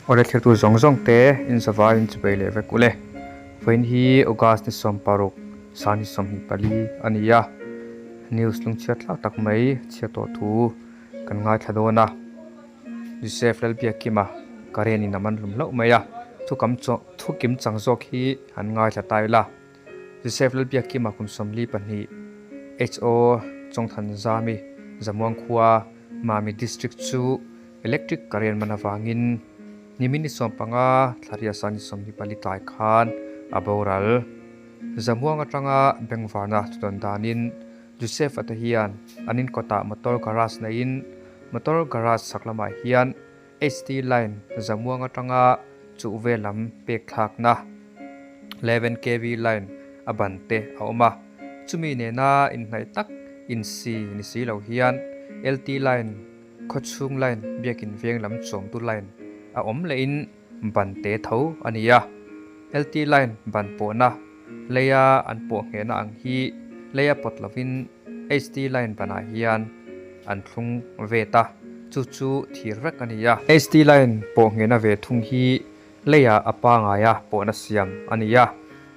Awle thlertu zawng zawng te in zavai in chubei leh vek ule. Vawiin hi August ni 16 sang ni 24 a ni a. News lungchhiat thlak tak mai chhiat tawh thu kan ngaithla dawn a. Joseph Lalbiakima Karen in a man hlum hlauh mai a. Thukam thukim chang zawk hi han ngaithla ta ila. Joseph Lalbiakima kum 42 HO Chawngthan Zami Zamuang khua Mami District chu Electric current man avangin nimin ni 15 thlaria sa ni 24 tlai khan a boral. Zamuang atanga Bengvana thudawn danin Joseph-a te hian an inkawtah motor garage neiin motor garage chhak lamah hian HT line Zamuang atanga chuh vel lam pek thlakna 11 kv line a ban te a awm a. Chumi nena inhnaih tak insi ni si lo hian LT line Khawchhung line biakin veng lam chawmtu line a awm lehin ban te tho a ni a. LT line ban pawhna leia an pawh nghehna ang hi leia pawt lovin HT line banah hian an thlung ve ta, chu chu thir vek a ni a. HT line pawh nghehna ve thung hi leia a pangaia pawhna siam a ni a,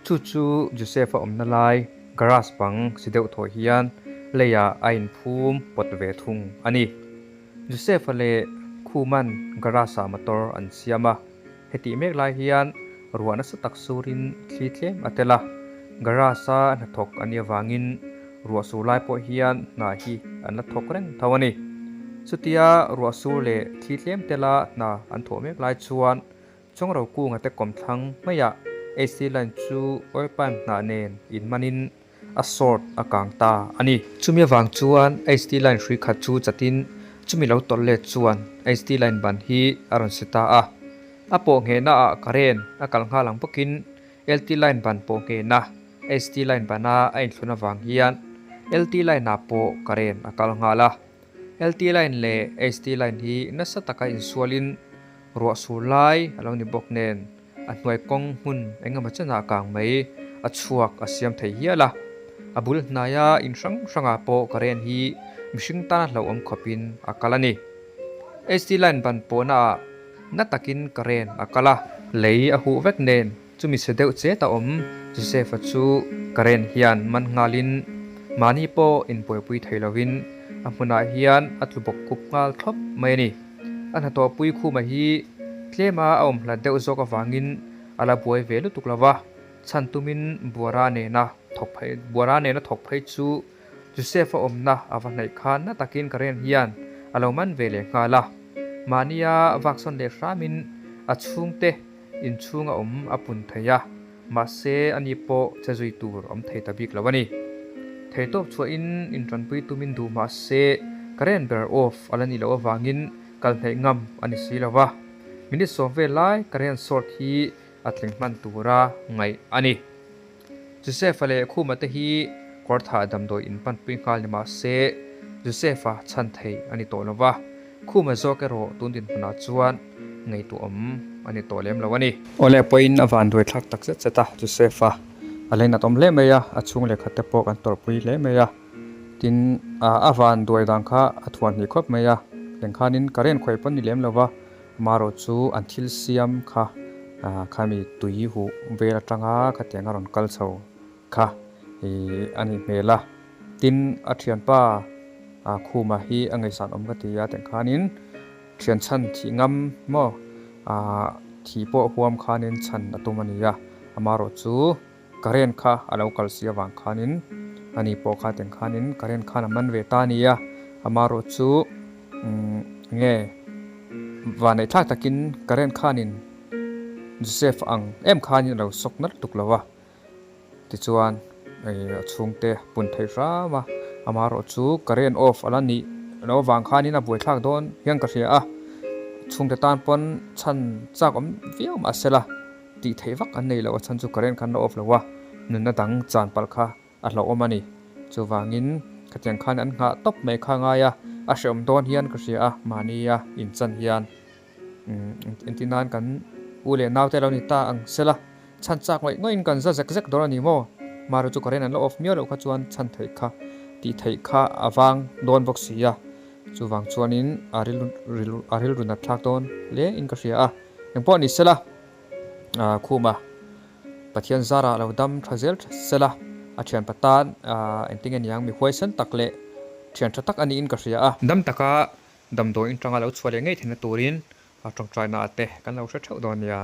chu chu Joseph-a awmna lai garage bang si deuh thaw hian leiah a inphum pawt ve thung a ni. Joseph-a leh Khuman garage-ah motor an siam a, hetih mek lai hian ruah nasa tak surin thli tlem a tel a, garage-a hnathawk a nih avangin ruah sur lai pawh hian hna hi an la thawk reng tho a ni. Chutia ruah sur leh thli tlem tela hna an thawh mek lai chuan Chawngro kunga te kawmthlang maiah AC line chu oil pipe hnah nen inmanin a short a kang ta a ni. Chumi avang chuan HT line hrui khat chu chatin chumi lo tawlh let chuan HT line ban hi a rawn si ta a. A pawh nghehna ah current a kal nghal ang bawkin LT line ban pawh nghehna HT line bana a inthlun avang hian LT line ah pawh current a kal nghal a. LT line leh HT line hi nasa taka insualin ruah sur lai a lo ni bawk nen a hnuai kawng hmun engemaw chenah kang mai a chhuak a siam thei hial a. A bul hnaia in hrang hrangah pawh current hi mihring tana hlauhawm khawpin a kal a ni. HT line ban pawhnaah na takin current a kal a. Lei a huh vek nen chumi se deuh chet a awm. Joseph-a chu current hian man nghalin mahni pawh inbuaipui thei lovin a hmunah hian a tlu bawk kup nghal thlawp mai a ni. A hnathawhpui khuma hi tlema a awm hlat deuh zawk avangin a la buai ve lutuk lo va, chhan tumin Buara nena thawk phei Buara nena thawk phei chu Joseph-a awmna a va hnaih khan na takin Karen hian a lo man ve leh nghal a. Mahnia vaksawn leh hramin a chhungte inchhung a awm a pun thei a, mahse ani pawh che zui tur awm thei ta bik lo a ni. Theitawp chhuahin intanpui tumin duh mahse Karen ber off a la nih loh avangin kal hnaih ngam a ni si lo va. Minute 10 vel lai Karen short hi a tling hman tura ngaih a ni. Joseph-a leh Khuma te hi kawrthah damdawi in panpui nghal ni mahse Joseph-a chhan thei a ni tawh lo va, Khuma zawk erawh tun dinhmunah chuan ngaihtuahawm a ni tawh lem lo a ni. Awle pawhin a van duai thlak tak zet zet a, Joseph-a a lainat awm hle mai a, a chhung lehkhat te pawh kan tawrhpui hle mai a, tin a van duai dan kha a thuan hnih khawp mai a, engkhanin current khawi pawn ni lem lo va, Amaherawh chu an thil siam kha khami tui huh vel atanga khatiang a rawn kal chho kha ih a nih hmel a. Tin, a thianpa Khuma hi a ngaihsan awm ka ti a, tih khanin thian chhan thih ngam maw thih pawh huam khanin chhan a tum a ni a. Amaherawh chu current kha a lo kal si avang khanin ani pawh kha tih khanin current khan a man ve ta a ni a. Amaherawh chu nge Vanneih thlak takin current khanin Joseph ang em khanin a lo sawk nalh tuk lo a, tichuan a chhungte pun thei hram a, amaherawh chu current off a la nih loh avang khanin a buaithlak dawn hian ka hria a, chhungte tan pawn chhan chak awm viau mahsela tih theih vak an nei lo a, chhan chu current khan la off lo a, nunna dang chan palh kha a hlauhawm a ni. Chuvangin khatiang khan an nghah tawp mai kha ngai a, a hrehawm dawn hian ka hria a, mahnia inchan hian engtin nan kan u leh naute lo ni ta ang sela, chhan chak ngawih ngawih in kan za zek zek dawn a ni maw? Maru chu current an la off miau loh kha chuan chhan theih kha tih theih kha a vang dawn bawk si a, chuvang chuanin a rilru a rilru nat thlak dawn hle in ka hria a. Engpawh ni sela Khuma Pathian zarah lo dam tha zel sela a thianpa tan engtinge niang mi huaisen tak leh thian tha tak a niin ka hria a. Dam taka damdawi intanga lo chhuah leh ngei theihna turin tawngtaina te kan lo hre theuh dawn nia.